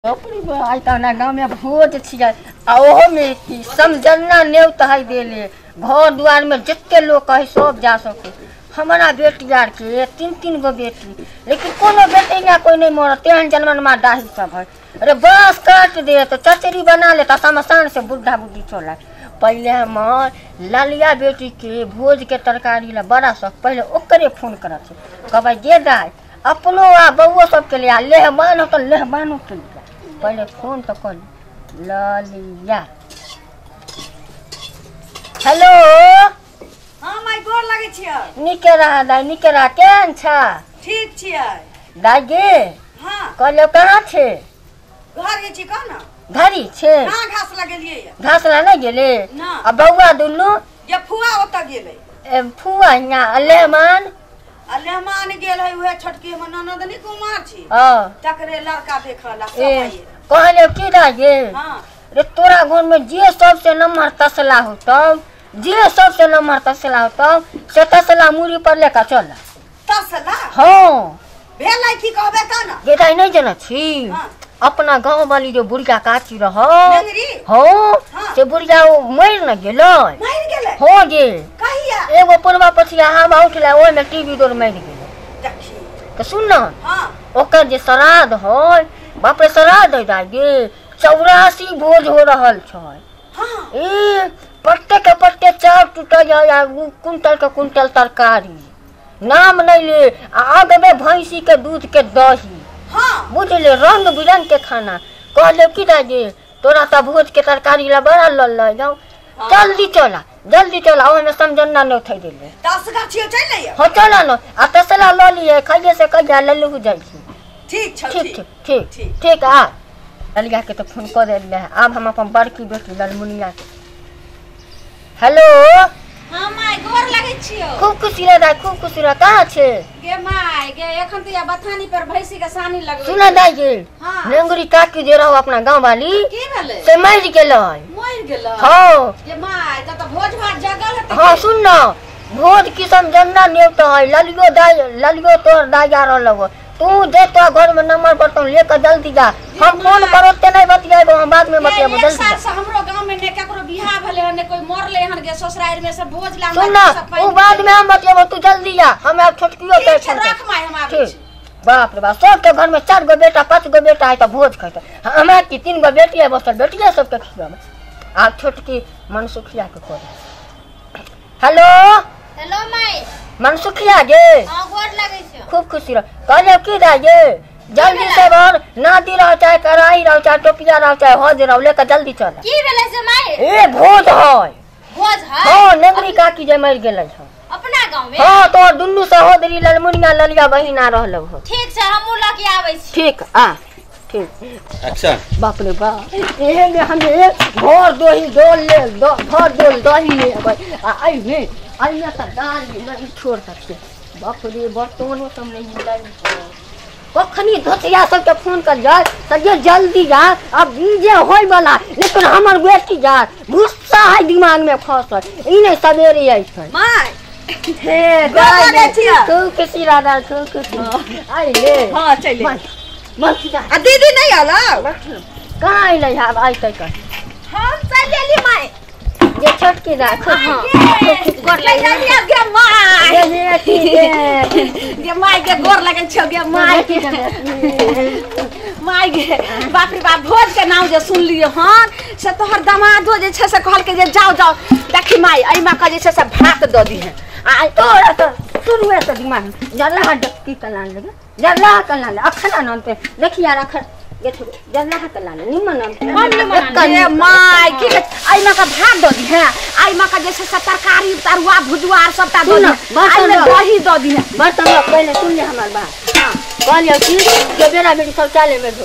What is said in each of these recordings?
आइ तऽ हमरा गाँवमे भोज छियै आ ओहोमे की समझना नेवत है देले घर दुआरमे जते लोक है सब जा सके। हमारा बेटी आरके तीन तीन गो बेटी, लेकिन कोनो बेटी ना कोई नहीं मरत, तेहन जनमनमा डाही सब है। अरे बाँस काट दे तो चचरी बना ले तो शमशान से बुढ़ा बुढ़ी चला। पहले हम ललिया बेटी के भोज के तरकारी ला बड़ा शौक, पहले ओकरे फोन करत कहबै जे दाइ अपनो आ बउओ सबके लिए आ लेहमान हो तो लेहमानो के लिए पहले फोन तो कर ललिया। हेलो। हाँ माय गोर लगे छियै। नीके रहा दाइ, नीके रहा। केहन छ? ठीक छियै दाइ गे। हाँ कहलियौ कहाँ छे? घर छी कह ना। घरी छे? ना घास लगेलियै। घास ला नहीं गेले? ना। आ बउआ दुनू जे फुआ ओतऽ गेलै। ए फुआ हियाँ लेहमान? आ लेहमान गेल है उहे छोटकी हमर ननद नी कुमार छी। हां तकरे लड़का देखला सब आइए। कहलियौ की दाइ गे? हां रे तोरा घर में जे सबसे नम्हर तसला होतौ, जे सबसे नम्हर तसला होतौ से तसला मूड़ी पर लेकर चल। तसला? हाँ। भेलै की कहबे त ना? गे दाइ नहीं जनै छी। हाँ। अपना गाँव वाली जो बुढ़िया काची रहो। हो हाँ, से बुढ़िया वो मर न गेलै। मर गेलै? हो गे। कहिया? एगो पुरवा पछिया हम उठला ओहिमे में टीवी दौड़ मर गेलै। देखी तो सुन ना। हाँ। ओकर जे श्राद्ध होय, बाप रे श्राद्ध है दाइ गे, 84 भोज हो रहल छै। हाँ। ई पत्ते के पत्ते चाउर टूटल जाय आ कुंटल के कुंटल तरकारी, नाम नहीं ले आ आगमे भैंसी के दूध के दही। हाँ। बुझले रंग बिरंग के खाना। कहले की दाइ गे तोरा तऽ भोज के तरकारी ला बड़ा लल जाओ। हाँ। जल्दी चला जल्दी चला, ओहिमे समझना नहीं उठै देले। दस गाछियो चलि लिअ। हो चला न आ तसला लऽ लिअ, खाइए से कहिया लल्लू जाइ छी। ठीक छौ। ठीक ठीक ठीक ठीक। आ ललिया के तो फोन कऽ देलियै, आब हम अपन बड़की बेटी ललमुनिया के। हेलो। हाँ my गोर लगै छियौ। खूब खुशी रह दाइ, खूब खुशी रह। कहाँ छे? गे my गे एखन तऽ या बथानी पर भैंसी के सानी लगबै। सुन दाइ गे। हाँ। नेंगरी काकी जे रहो अपना गाँव वाली, की भेलै? से मरि गेलै। मरि गेलै? हाँ। गे my तऽ भोज भात जगल हेतै। हाँ सुन ना, भोज किसम जन्ना नेवता है। ललियो दाइ, ललियो तोहर दाइ आ रहल हो, तू जे तो घर में नंबर पर तो लेकर जल्दी जा। हम फोन करो ते नहीं बतियाबो, हम बाद में बतियाबो। एक जल्दी साल से हमरो गांव में ने केकरो बियाह भेलै हन, ने कोई मरलै हन गे ससुराल में सब भोज ला। सुन ना, उ बाद में हम बतियाबो, तू जल्दी जा। हम आब छोटकियो के फोन रख my, हम आबै छी। बाप रे बाप, सब के घर में 4 गो बेटा 5 गो बेटा है तो भोज खैते, हमरा की 3 गो बेटी है बस, बेटिया सबके खियाबे। आब छोटकी मनसुखिया के कॉल। हेलो। Hello my. मनसुखिया गे। हां गोर लगै छै। खूब खुशी रह। कहलियौ की दाइ गे जल्दी से भर नादी रहो चाहे कढ़ाई रहो चाहे टोपिया रहो चाहे हौज रहो, लेकर जल्दी चल। की भेलै से my? ए भोज है। भोज है? हाँ, नेंगरी काकी जे मर गेलै हन अपना गांव में। हाँ तोर दुनू सहोदरी ललमुनिया ललिया बहिना रहलौ हो। ठीक छै, हमहूँ लऽ के आबै छी। ठीक आ ठीक। अच्छा बाप रे बाप, एहे में हम घर दोही डोल ले घर डोल दही ले अबै आ एहिमे एहिमे तऽ दाल नहीं छोड़ सकते। बाप रे बर्तनो सब नहीं मिलै। कखनी धोतिया सबके फोन कर जाय तऽ जे जल्दी जा, अब जे होय वाला, लेकिन हमर बेटी जा गुस्सा है दिमाग में फसल, ई नहीं सवेरे अइतै। My हे दाइ खूब खुशी रह दाइ, खूब खुशी। आइ ले। हां चलि मन। आ दीदी नहीं आला? कहाँ अइलै? आब अइतै कह। हम चलि गेली my. जे छोटकी दाइ खूब। हां गोर लगै छियौ गे my. गे गे my गे गोर लगै छियौ गे my. My गे बाप रे बाप, भोज के नाम जे सुनलियै हन से तोहर दमादो जे छै से कहलकै जे जाओ जाओ। देखी my एहिमे के जे छै से भात दऽ दिहे। आ तोरा तऽ शुरुए से दिमाग जल्ला डक्की कलान लगे, जल्ला कलान अखन अनते देखी यार अखन जल्ला कलान निमन अनते। गे my की एहिमे के भात दऽ दिहे, एहिमे के जे छै से तरकारी तरुआ भुजुआ आर सबटा दऽ दिहे, एहिमे दही दऽ दिहे। बर्तन पहिले सुन ले हमर बात। हां कहलियौ की जे बेरा बेरी शौचालय में जो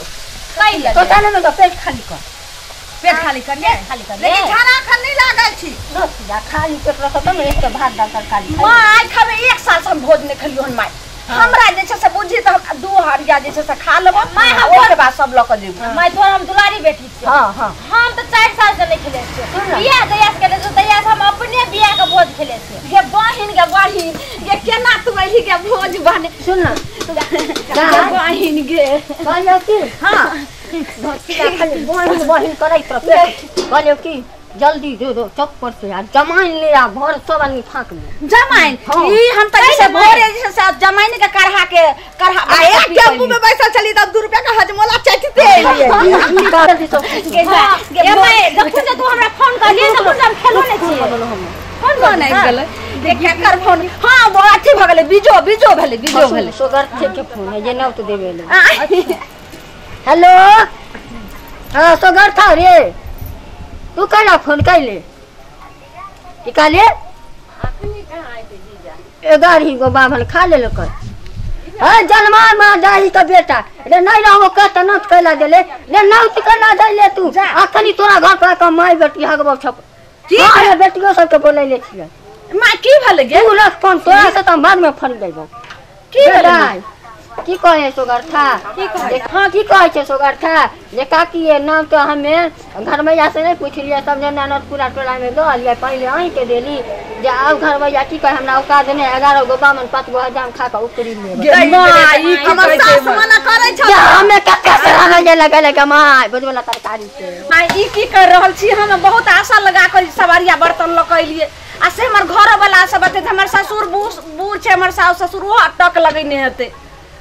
शौचालय में पेट खाली कर, पेट खाली कर ने, खाली कर। लेकिन खाना अखन नहीं लागल छी। रसिया खाली पेट रहत तब एक तो भात दाल तरकारी। My खबे एक साल से हम भोज नहीं खेलियो हन my. हमरा जे छै से बुझी तऽ हम 2 हरिया जे छै से खा लेबो my. हम ओकर बाद सब लऽ के जेबो। My तोहर हम दुलारी बेटी छियौ। हां हां हम तऽ 4 साल से नहीं खेले छियौ। बियाह जहिया से केले छियौ तहिया से हम अपने बियाह के भोज खेले छियौ। गे बहिन गे बहिन गे केना तू अइली गे भोज बने? सुन ना गे बहिन गे। कहलियौ की? हां खाली बहिन बहिन करैत रह। कहलियौ की जल्दी दे दो चौक पर से आ जमाइन ले आ भर सब आदमी फाँक ले जमाइन। ई हम त जैसे भोरे जैसे से जमाइन के काढ़ा के काढ़ा आ एक टेम्पू में बैसल छली तब 2 रुपया का हजमोला चटते एलिए। के ए my जखन से तू हमरा फोन करलिए तखन से हम खेलो नै छियै। फोन बना गेलै देख केकर फोन। हां वो अथी भ गेलै बीजो बीजो भेलै बीजो भेलै सोगर के फोन है जे नौत देबे ले। हेलो हां सोगर था रे तू कैला फोन कैले की कहले 11 गो बाभन खा ले कर। हाँ जलमान माँ जाही का बेटा रे नहीं रहो कह त नौत कैला देले रे नौत कैला देले तू अखनी तोरा घर पर के माई बेटी हगबो छप की अरे बेटियो सबके बोलैले छियै। माँ की भेल गे तू रख फोन तोरा से त बाद में फोन देबो। की भेल की कहे सोगरथा की कहे? हाँ की कहे छे सोगरथा जे काकी ये नाम तो हमें घर मैया से नहीं पूछलिए सब जना नौत पूरा टोला में दऽ लियै पहिले अहीं के देली जे आब घर मैया की कहे हमरा औकात नहि 11 गो बामन 5 गो हजाम खा के उकरी लेबै। माँ ई हमर सास मना करै छल हमें कते से रहल जे लगल के माय बुझवला तरकारी से। माँ ई की कर रहल छी हम बहुत आशा लगा कर सवारिया बर्तन ल के एलिए आ से हमर घर वाला सब बते हमर ससुर बूढ़ छै हमर सास ससुर ओ अटक लगैने हेतै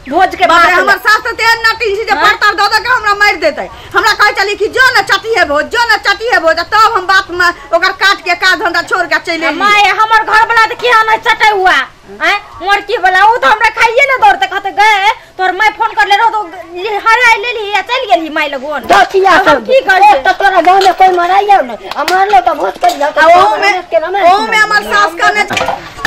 भोज के बाप रे। बाद। हमर सास त तेहन नटी छै जे परतर दऽ दऽ के हमरा मारि देतै। हमरा कहै छली कि जो न चटी है भोज जो न चटी है भोज तब हम बात में ओकर काट के काज धंधा छोड़ के चलि एलियै। My हमर घर वाला त किया नै चटै हुआ आय मोरकी वाला उ त हमरा खाइए न दौड़ते कहते गए तोर my phone कर ले रहो तो हराइ लेली आ चल गेली my लगोन। दसिया हम सब की करबै? एक त तोरा गाँव में कोई मराइयो नै आ मारलो त भोज कर जाओ आ ओहू में हमर सास कहने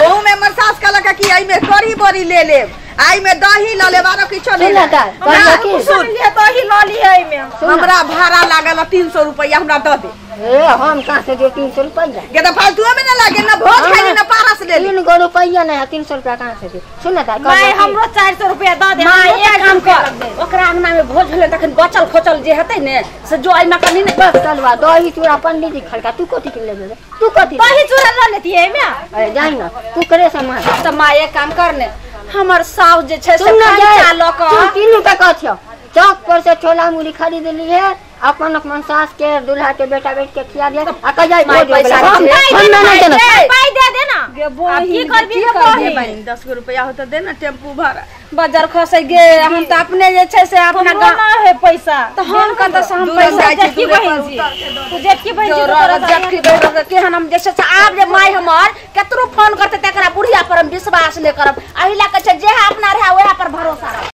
ओहू में हमर सास कहलक कि एहिमे कढ़ी बड़ी ले लेब आई में दही ल लेब आरो किछो सुन नहीं ना दाइ, हमरा कहलियै की? सुन लिए दही ल लिए एहिमे हमरा भाड़ा लागल 300 रुपया हमरा दऽ दे। ए हम कहाँ से दे 300 रुपया गे त फालतुए में न लागे न भोज खाइली न पारस लेली 3 गो रुपया नहीं है 300 रुपया कहाँ से दे। सुन ना दाइ my हमरो 400 रुपया दऽ दे। माँ हमरो एक काम 400 रुपया लग कर दे। ओकरा अंगना में भोज भेलै तखन बचल खोचल जे हेतै ने से जो एहिमे कनी ने बस चलवा दही चूड़ा पंडित जी खलका तू कथी के लेबे तू कथी दही चूड़ा ल लेतियै एहिमे। अरे जाई ना तू करे से मार त माँ एक काम कर ने हमर साउस जे छै से सुन ना कंचा जाए लऽ तू कऽ तीनू के कह छौ चौक पर से छोला मुड़ी खरीद ली है अपन अपन सास के दूल्हा के बेटा बेटी के खिया दिया आ कह जाई my भोज हो पैसा गेलै। हम दे। हम नहीं देना पाइ दे दे ना। गे आब बहिन की करबी की गे करबी बहिन? 10 गो रुपया हो त दे ना टेम्पू भाड़ा बाजार खसै गे हम त अपने जे छै से अपना हमरो गाँव ना है पैसा त हम कतऽ से हम दूर पैसा जाइ छी, जेठकी दूरे बहिन पर छी उतर के दऽ तू जेठकी बहिन छी जो तो तोरा रह जेठकी बहिन रह केहन हम जे छै से आब जे माय हमर केतरो फोन करतै तकरा बुढ़िया पर हम विश्वास नहि करब। एहि लए कऽ छै जेहा अपना रहए ओएह पर भरोसा रख।